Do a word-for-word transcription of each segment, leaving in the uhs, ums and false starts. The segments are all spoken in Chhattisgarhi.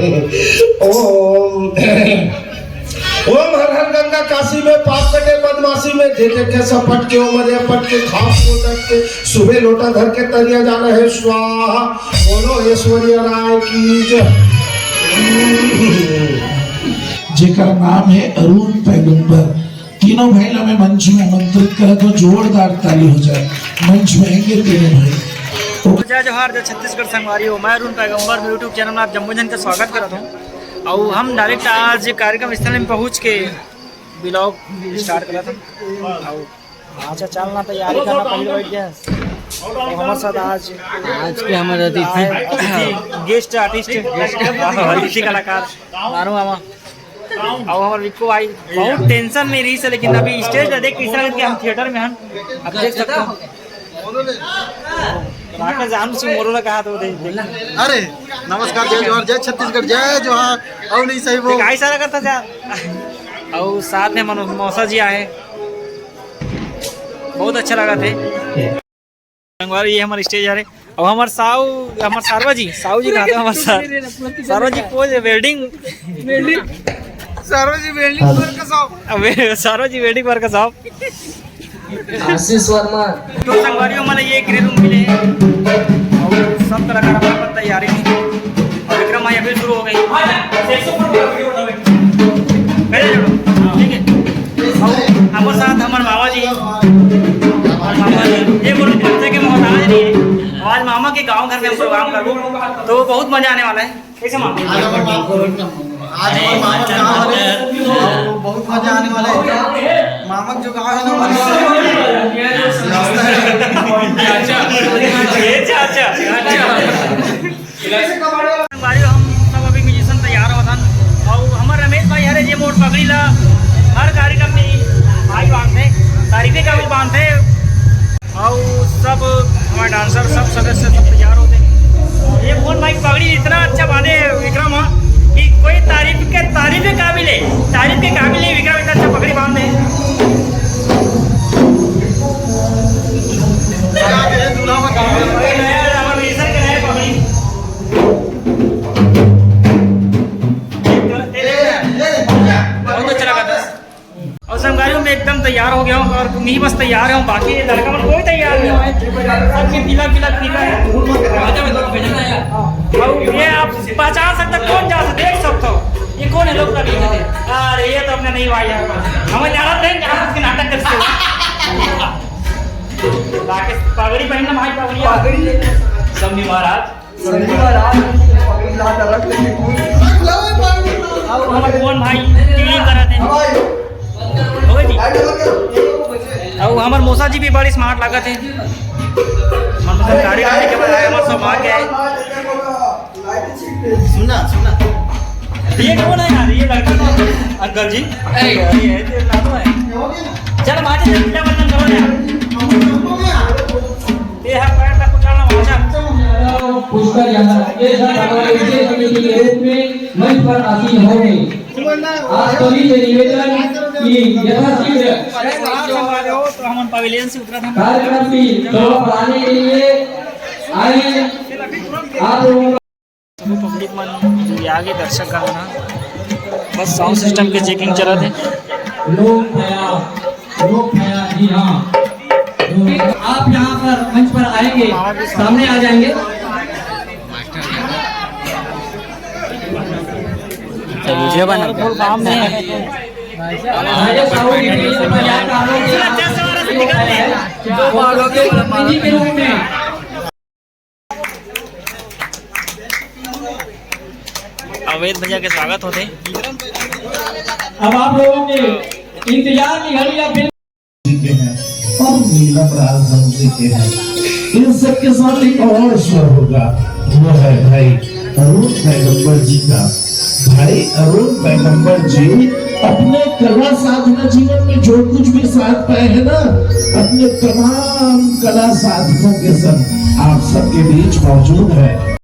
ओम ओम हर हर गंगा काशी में, पाप कटे बदमाशी में, देखे के सपट के, उमरिया पट के, खाप को डट के, सुबह लोटा धर के तरिया जाना है स्वाहा। बोलो ऐश्वर्या राय की जय। जेकर नाम है अरुण पैगंबर। तीनों भाई ला मैं मंच में आमंत्रित करत हूँ, जोरदार ताली हो जाए, मंच में आएंगे तीनों भाई। जय जोहार, जय छत्तीसगढ़ संगवारी हो, मैं अरुण पैगंबर, मैं YouTube चैनल में आप जम्मो झन के स्वागत करत हूँ। और हम डायरेक्ट आज कार्यक्रम स्थल में पहुँच के ब्लॉग स्टार्ट करत हूँ। और अच्छा, चलना तैयारी करना, पहले बैठ गया। तो हमारे साथ आज आज के हमारे अतिथि, गेस्ट आर्टिस्ट, अतिथि कलाकार मानू मामा। और हमारे विक्को भाई बहुत टेंशन में रही से, लेकिन अभी स्टेज पे देख के ऐसा लगे कि हम थिएटर में हैं। आप देख सकते हो। राकेश जानू से मोरो ने कहा तो दे, दे। अरे नमस्कार, जय जोहार, जय छत्तीसगढ़, जय जोहार। और नहीं सही वो। गाय सारा करता जा। और साथ में मनो-, मौसा जी आए, बहुत अच्छा लगा थे। संगवारी, ये हमारे स्टेज आ रहे। अब हमारे साहू, हमारे सारवा जी, साहू जी कहा था हमारे सार-, सारवा जी पोज वेल्डिंग, वेल्डिंग, सारवा जी वेल्डिंग वर्कशॉप। अब सारवा जी वेल्डिंग वर्कशॉप। आशीष वर्मा। तो संगवारी, हमारे ये ग्रे रूम मिले हैं और सब कलाकार अपना अपना तैयारी में। और विक्रम भाई अभी शुरू हो गई। पहले जोड़ो, ठीक है। और हमारे साथ हमारे मामा जी, हमारे मामा जी, ये बोलो, कौन से के मोहताज नहीं है। आज मामा के गांव घर में हम प्रोग्राम करूँ, तो बहुत मजा आने वाला है। कैसे मामा? आज हमारे मामा, आज हमारे मामा के गाँव वाले, तो बहुत मजा आने वाला है। मामा जो गाँव है ना, हमारे अच्छा, अच्छा, अच्छा। संगवारी, हम सब अभी म्यूजिशियन तैयार होत हन। और हमारे रमेश भाई हरे जे मोर पगड़ी ला हर कार्यक्रम में भाई बांधते, तारीफे का भी बांधते। और सब हमारे डांसर, सब सदस्य, सब तैयार होते हैं। ये मोहन भाई पगड़ी इतना अच्छा बांधे हैं विक्रम, हाँ, कि कोई तारीफ के, तारीफ के काबिल है, तारीफ के काबिल है विक्रम, इतना अच्छा पगड़ी बांधे हैं। बहुत अच्छा लगा था। और संगवारी, मैं एकदम तैयार हो गया हूँ और तुम ही बस तैयार हो, बाकी लड़का मन कोई तैयार नहीं हुआ है। सबके तिलक विलक टीका है। और ये आप पहचान सकते हो, कौन जा सकते, देख सकते हो। ये कौन है लोग का बीच में? अरे ये तो अपना नहीं भाई है, हमें जानत नहीं, जहाँ उसके नाटक करते हो। बाकी पगड़ी पहनना भाई, पगड़ी। पगड़ी। समझी महाराज। शनिवार आज पगड़ी ला रख लेंगे। अब हमारे कौन भाई टीवी करत हैं? हाँ भाई। हो गई जी। लाइट लग गया। अब हमारे मौसा जी भी बड़ी स्मार्ट लागत है। हम तो गाड़ी करने के बाद आए, हमारे सब आ गए। सुना, सुना। ये कौन है यार? ये लड़का कौन है? अंकल जी। अरे, ये है, ये लालू है। चल, मार दे, पीला बटन करो यार। ये है पैर तक उठाना, मार दे। पुष्कर यादव, ये सर हमारे विशेष अतिथि के रूप में मंच पर आसीन होंगे। आप सभी से निवेदन कि यथाशीघ्र तो हम पवेलियन से उतरा था। कार्यक्रम की शोभा बढ़ाने के लिए आए। आप लोगों का सब पब्लिक मन जुड़िया गे, दर्शक गण मन ह। बस साउंड सिस्टम के चेकिंग चलत हे। लोग भैया, लोग भैया, जी हाँ। तो आप यहाँ पर मंच पर आएंगे, सामने आ जाएंगे। मुझे बना। काम नहीं है। राजेश साहू जी भी यहाँ काम के रूप में अवैध भैया के स्वागत होते। अब आप लोगों के इंतजार की घड़ी अब बिल- जी के हैं और नीलम राजहंस जी के हैं। इन सबके साथ एक और स्वर होगा, वो है भाई अरुण पैगंबर जी का। भाई अरुण पैगंबर जी अपने कला साधना जीवन में जो कुछ भी साध पाए हैं ना, अपने तमाम कला साधकों के संग आप सबके बीच मौजूद है।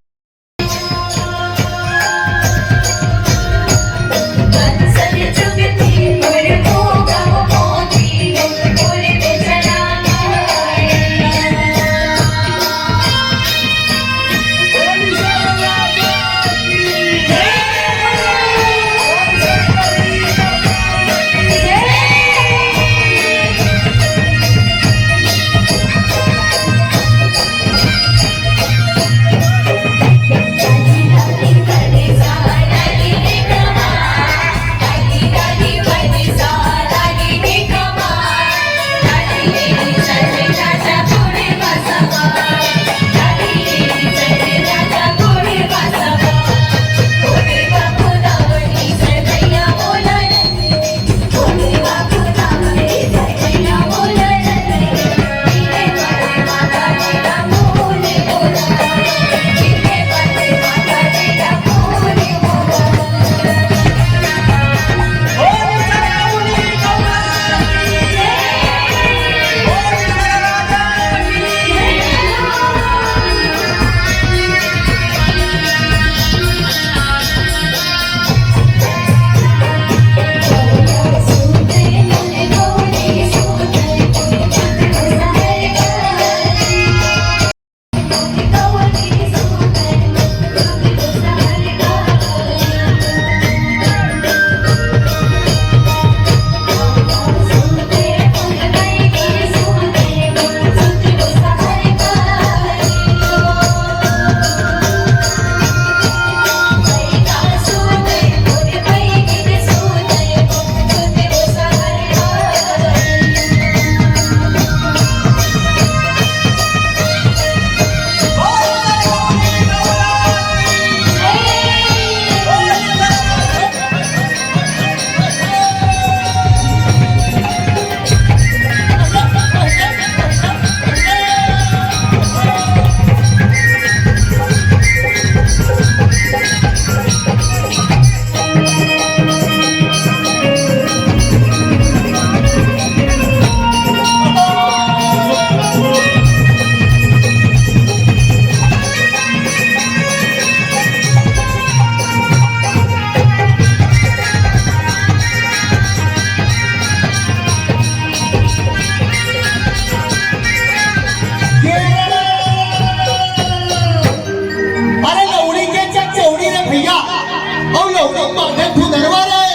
अउ लौड़ी माथे खुदरवा रे।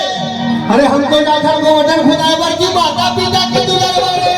अरे हमको जाथन गोवर्धन खुदाए बर की माता पिता के दुलरवा रे।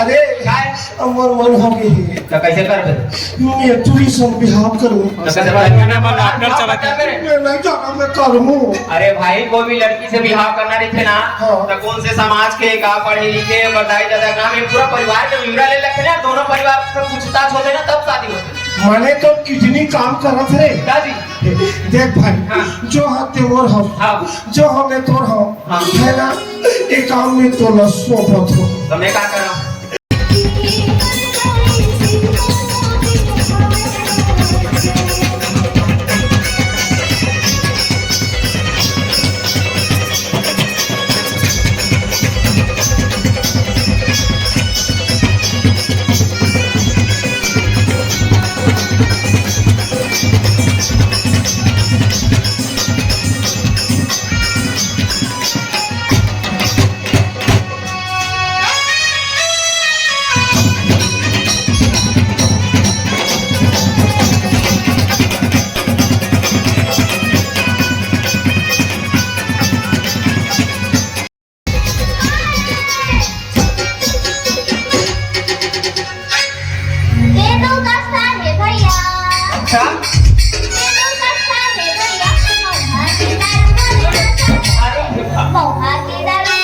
अरे, काय? अब मोर मन हो गे हे। त कइसे करबे? मैं तुही संग बिहाव करूँ। त कइसे करबे? डॉक्टर चला। मैं नहीं जाना, मैं करूँ। अरे भाई, कोई भी लड़की से बिहाव करना रहिथे ना, हाँ। त कोन से समाज के, का पढ़े लिखे, बताई दादा का, मैं पूरा परिवार के विवरण ले लेथे ना, दोनों परिवार से पूछताछ होथे ना, तब शादी होथे। माने तो किडनी काम करत रे। दादी। देख भाई, हाँ। जो हा ते मोर हो, हाँ। जो हा मैं तोर हो, हाँ। है ना? ए काम में तोला सौंपत हो। त मैं का करँव? ये तो कस्ता है भैया। अच्छा? ये तो कस्ता है भैया। मौहा के दारू मौहा के दारू।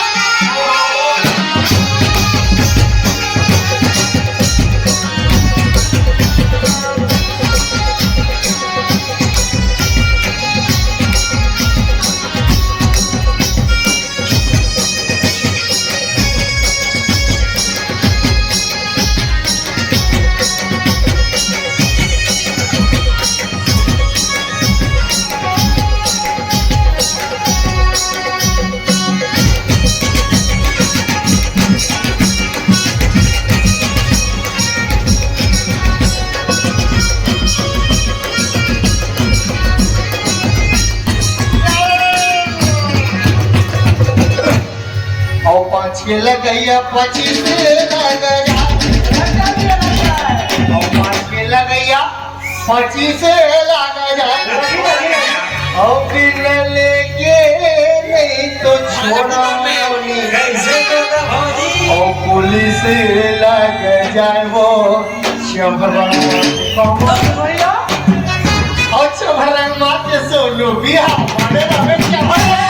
अउ पाँच के लगइया, पच्चीस के लगइया। अउ पाँच के लगइया, पच्चीस के लगइया। अउ बिन लेके नहीं तो छोड़ा नहीं। अउ पुलिस लग जाए वो चभरा। भैया। अच्छा, भरंग मार के सोनू बिहाव माने रहे क्या?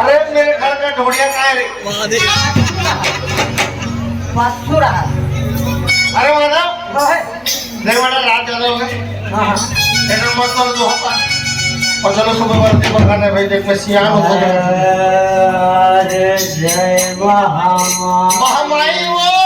अरे, मेरे घर का ढोढ़िया कहाँ है रे? बस हो रहा है। अरे, माधव। हाँ, है। देख बेटा, रात ज्यादा हो गई। हाँ, हाँ। तेरा मत कर दो, हाँ। और चलो, सुबह बरती पकाने भाई, देख, मैं सियान होता हूँ। अरे, जय महामा-, महामाई वो।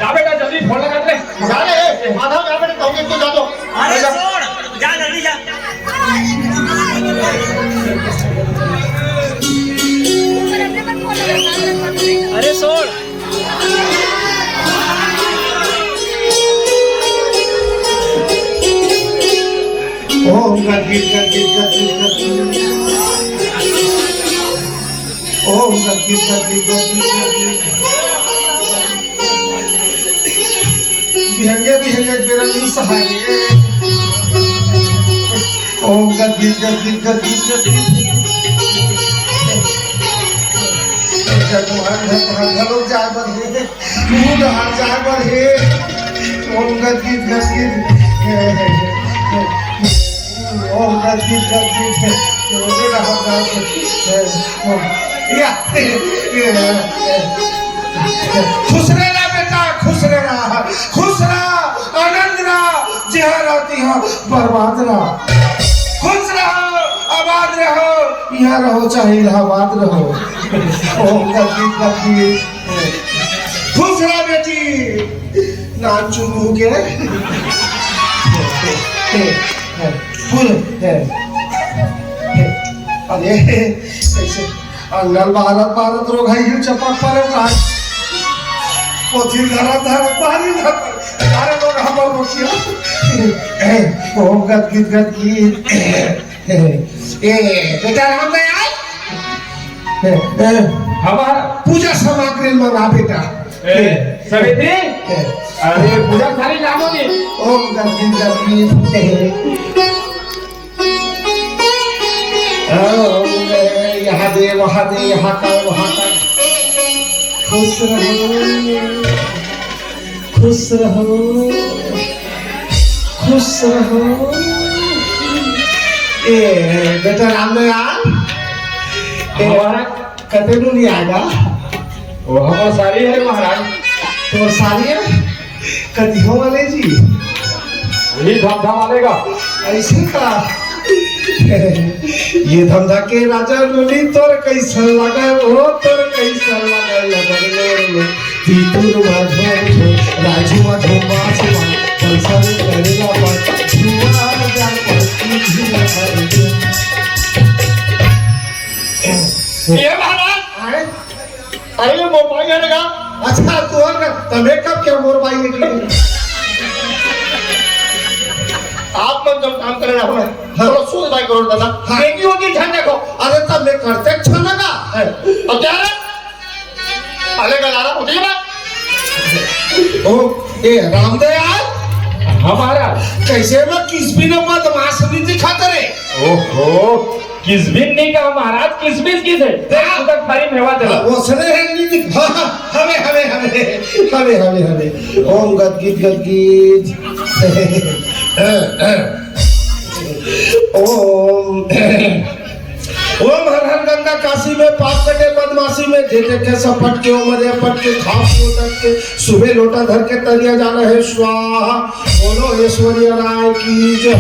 जा बेटा, जल्दी फोन लगा दे। जा रे, माधव, जा बेटा, तौके तो जा दो। अरे जा। छोड़, जा जल्दी जा। अरे छोड़। ओम गदगीत गदगीत गदगीत गदगीत। ओम गदगीत गदगीत गदगीत गदगीत। बिहंगे बिहंगे बेरा नी सहाय। ओम गदगीत गदगीत गदगीत गदगीत। जगमोहन घर घर घलो जाए बर हे। मुंह डहर जाए बर हे। ओम गदगीत गदगीत। ओम गदगीत गदगीत। ओम डहर जाए बर हे। या। खुश रहना बेटा, खुश रहना, खुश रहा, आनंद रहा, जहाँ रहती हो बर्बाद रहा। खुश रहो, आबाद रहो, यहाँ रहो चाहे इलाहाबाद रहो। ओम गदगीत गदगीत। खुश रहा बेटी, नान चुन्नू के। फूल। अरे कैसे अंगल भारत भारत रोग है, ये चपक परे भाई। पोथी धरत धरत पानी धरत, अरे लोग हमर रोकिया। ओम गदगीत गदगीत। ए, बेटा रामदयाल। ए, ए, हमारा पूजा सामग्री मंगा बेटा। ए, सावित्री। ए। अरे पूजा थारी लानो नी। ओम गदगीत गदगीत। ओम, यहाँ दे, वहाँ दे, यहाँ कर, वहाँ कर। खुश रहो, खुश रहो, खुश रहो। ए, बेटा रामदयाल, ए, हमारा कते नू नहीं आएगा। वो हमारा सारी है महाराज। तो सारी है? कतिहो वाले जी? वही धमधा वाले का। ऐसे का? ये धमधा के राजा नोनी तोर कैसन लगे, ओ तोर कैसन लगे, लगे, लगे, लगे। तीतुर माझो, राजू माझो, बास, बास, पल्सर करेला, बास, धुआं जा, बास, धुआं जा। ये महाराज, आए? अरे, ये मोर भाई है ना? अच्छा, तू और का, तब मेकअप क्या मोर भाई है कि? आप मन जब काम करे रहो ना, हाँ। थोड़ा सोच भाई करो दादा। हाँ। बेटी होती ध्यान रखो। अरे, तब मैं करते अच्छा लगा। है। और क्या रे? अरे, गलारा होती है ना? ओ, ए, रामदयाल? हमारा? कैसे मैं किस भी न बदमाश नहीं दिखाता रे? ओहो, किसबिन नहीं कहा महाराज, किसमिस किस है? देख, तू तक भारी मेवा देला। हाँ, वो सने है नहीं दिख-, हाँ, हाँ, हमें, हमें, हमें, हमें, हमें, हमें। ओम गदगीत गदगीत। ओम, ओम हर हर गंगा काशी में पाप कटे बदमाशी में, जे देखे सब पटके, ओ मरे पटके, खाओ पियो डट के, सुबह लोटा धर के तरिया जाना है स्वाहा। बोलो ऐश्वर्या राय की जय।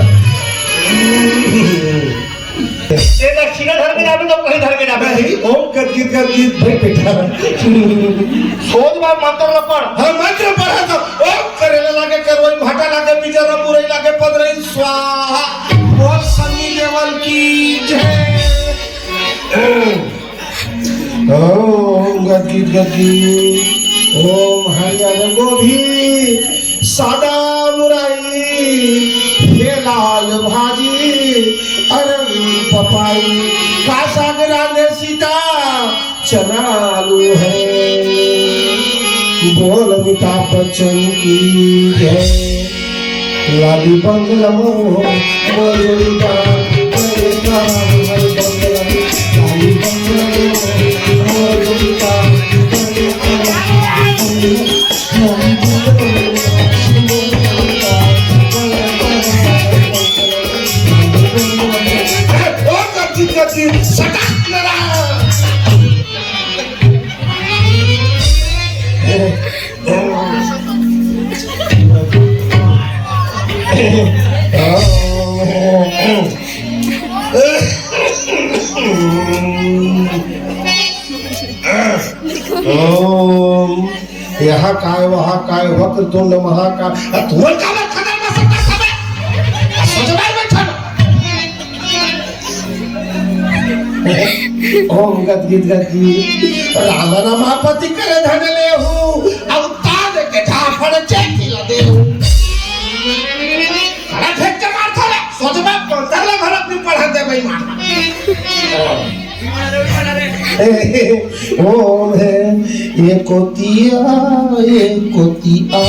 ये दक्षिणा धर के जाबे तो कहीं धर के जाबे। नहीं, ओम गदगीत गदगीत भाई बेटा। सोच बार मंत्र ल पढ़। हाँ, मंत्र पढ़ा तो ओम करेला लागे करवई, भाटा लागे बिजर, पुरई लागे पदरई स्वाहा। बोल सनी देवल की जय। ओम गदगीत गदगीत। ओम हरियर गोभी, सादा मुरई, हे लाल भाजी, अरम पपाई, का साग रांधे सीता, चना आलू है। बोल अमिताभ बच्चन की जय। लाली बंगला मो, मोर अमिताभ बंगला, लाली बंगला, लाली बंगला मो, मोर अमिताभ बंगला, लाली बंगला मो, मोर अमिताभ बंगला। ओ कच्ची कच्ची सटाक लड़ा। ओम, यहाँ काय, वहाँ काय, वक्रतुंड महाकाय। आ, तोर काबर खतरनाक सकता सबे? आ, सोचबे बैठल। ओम गदगद गदगद। राम रमापति कर धन लेहू, अवतार के झापड़ चेती ल देहू। खड़ा फेंक के मार थाले, सोचबे पंतर ले घरक भी पढ़ा दे भाई मार। ओम है ये कोतिया, ये कोतिया।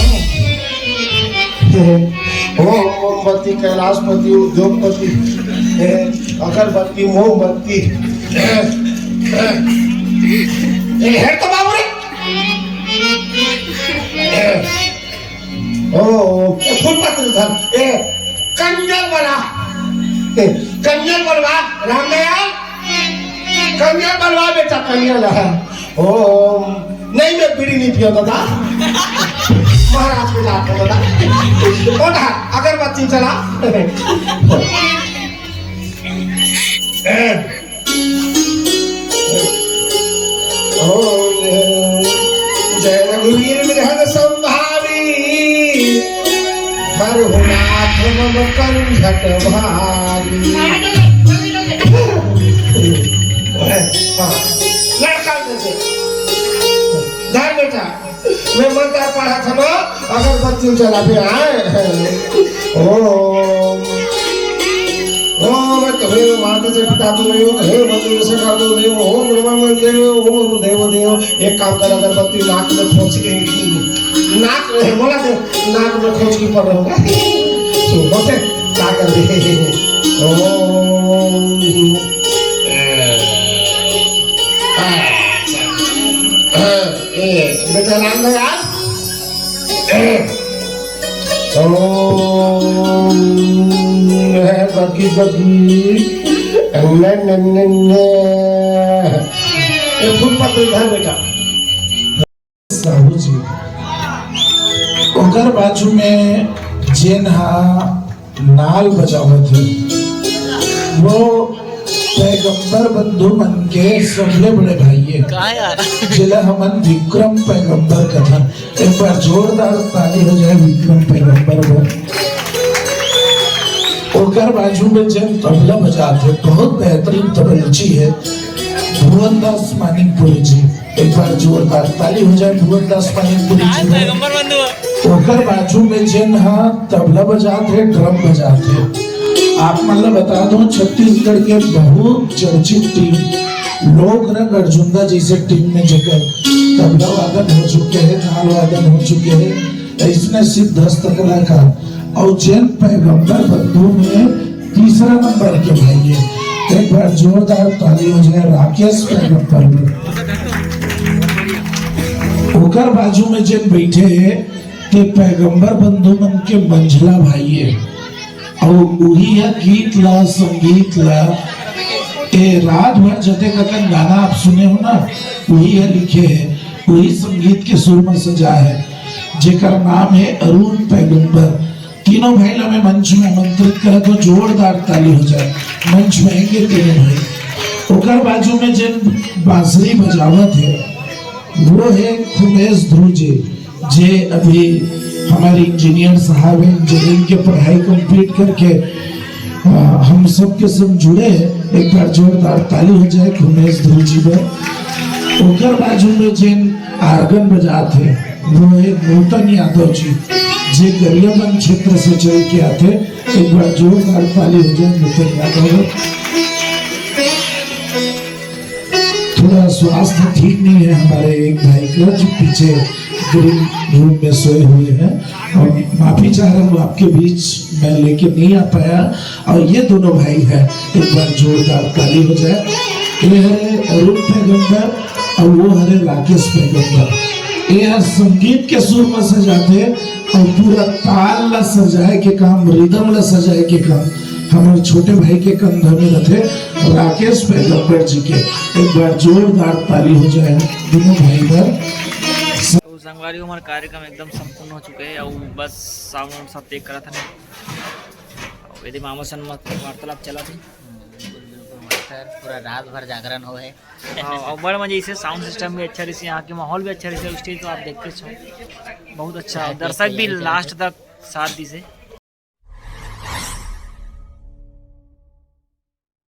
ओम मोमबत्ती, कैलाशपति, उद्योगपति, ए, अगरबत्ती, मोमबत्ती। ए, ए, ए, हेर तो बाबू रे। ए, ओ, ए, फूल पत्र धर। ए, कंजर वाला। ए, कंजर वाला, रामदयाल। कंजर वाला बेटा, कंजर वाला। ओम, नहीं, मैं बीड़ी नहीं पिया दादा। महाराज के जात हूँ दादा। ओ दा, अगरबत्ती चला। ओम जय रघुवीर मृगन संभारी, हरहु नाथ मम कंझट भारी। हाँ, लड़का जैसे। धर बेटा। मैं मंत्र पढ़ा था ना, अगरबत्ती जला पे आए। ओम, ओम तमेव माता च पिता तमेव, हे मंत्र से कर दो देव, ओम ब्रह्मा में देव, ओम देव देव। एक काम कर, अगरबत्ती नाक में खोंच के, नाक में, बोला दे, नाक में खोंच के पड़ रहा। तो बोलते, क्या कर दे? ओम। अच्छा। ए, बेटा राम दयाल। ओम है बगी बगी। ने, ने, ने, ने। ए, फूल पत्ती धर बेटा। साहू जी, ओकर बाजू में जेन हा नाल बजावत हे, वो पैगंबर बंधु मन के सबले बड़े भाई हे। का यार? जेला हमन विक्रम पैगंबर कथन। एक बार जोरदार ताली हो जाए विक्रम पैगंबर बर। ओकर बाजू में जेन तबला बजात हे, बहुत बेहतरीन तबलची हे, भुवन दास मानिकपुरी जी। एक बार जोरदार ताली हो जाए भुवन दास मानिकपुरी जी बर। पैगंबर बंधु। ओकर बाजू में जेन हा तबला बजात हे, ड्रम बजात हे। आप मन ला बता दो, छत्तीसगढ़ के बहुत चर्चित टीम लोक रंग अर्जुंदा जैसे टीम में जेकर तबला वादन हो चुके हे, नाल वादन हो चुके हे, अइसने सिद्धहस्त कलाकार। अउ जेन पैगंबर बंधु में तीसरा नंबर के भाई हे। एक बार जोरदार ताली हो जाए राकेश पैगंबर बर। ओकर बाजू में जेन बैठे हे, ते पैगंबर बंधु मन के मंझला भाई हे। अउ उही ह गीत ला, संगीत ला, ए रात भर जते कतन गाना आप सुने हो ना, उही ह लिखे हे, उही संगीत के सुर में सजा हे, जेकर नाम हे अरुण पैगंबर। तीनों भाई ला मैं मंच में आमंत्रित करत हूँ, जोरदार ताली हो जाए। मंच में आएंगे तीनों भाई। ओकर बाजू में जेन बांसुरी बजावत हे, वो हे खुमेश ध्रुव जी, जे अभी हमारे इंजीनियर साहब हैं, इंजीनियरिंग के पढ़ाई कंप्लीट करके, अ, हम सबके संग जुड़े हैं। एक बार जोरदार ताली हो जाए खुमेश ध्रुव जी बर। ओकर बाजू में जेन आर्गन बजात हे, वो हे नूतन यादव जी, जे गरियाबंद क्षेत्र से चल के आथे। एक बार जोरदार ताली हो जाए नूतन यादव बर। थोड़ा स्वास्थ्य ठीक नहीं है हमारे एक भाई का, जो पीछे ग्रीन रूम में सोए हुए हैं और माफी चाह रहा हूँ, आपके बीच मैं लेके नहीं आ पाया। और ये दोनों भाई हैं, एक बार जोरदार ताली हो जाए। ये हरे अरुण पैगंबर और वो हरे राकेश पैगंबर। ये हर संगीत के सुर में सजाथे और पूरा ताल ला सजाए के काम, रिदम ला सजाए के काम हमर छोटे भाई के कंधा में रथे, राकेश पैगंबर जी के। एक बार जोरदार ताली हो जाए दोनों भाई बर। तो संगवारी हो, हमारा कार्यक्रम एकदम संपूर्ण हो चुके हैं और बस साउंड वाउंड सब चेक करा था ना। और यदि मामा सन मत वार्तालाप चला थे। बिल्कुल, बिल्कुल मास्टर, पूरा रात भर जागरण हो है। हाँ, और बड़ मजे इसे साउंड सिस्टम भी अच्छा रही, यहाँ के माहौल भी अच्छा रही, स्टेज तो आप देखते हो बहुत अच्छा, दर्शक भी लास्ट तक साथ दी से।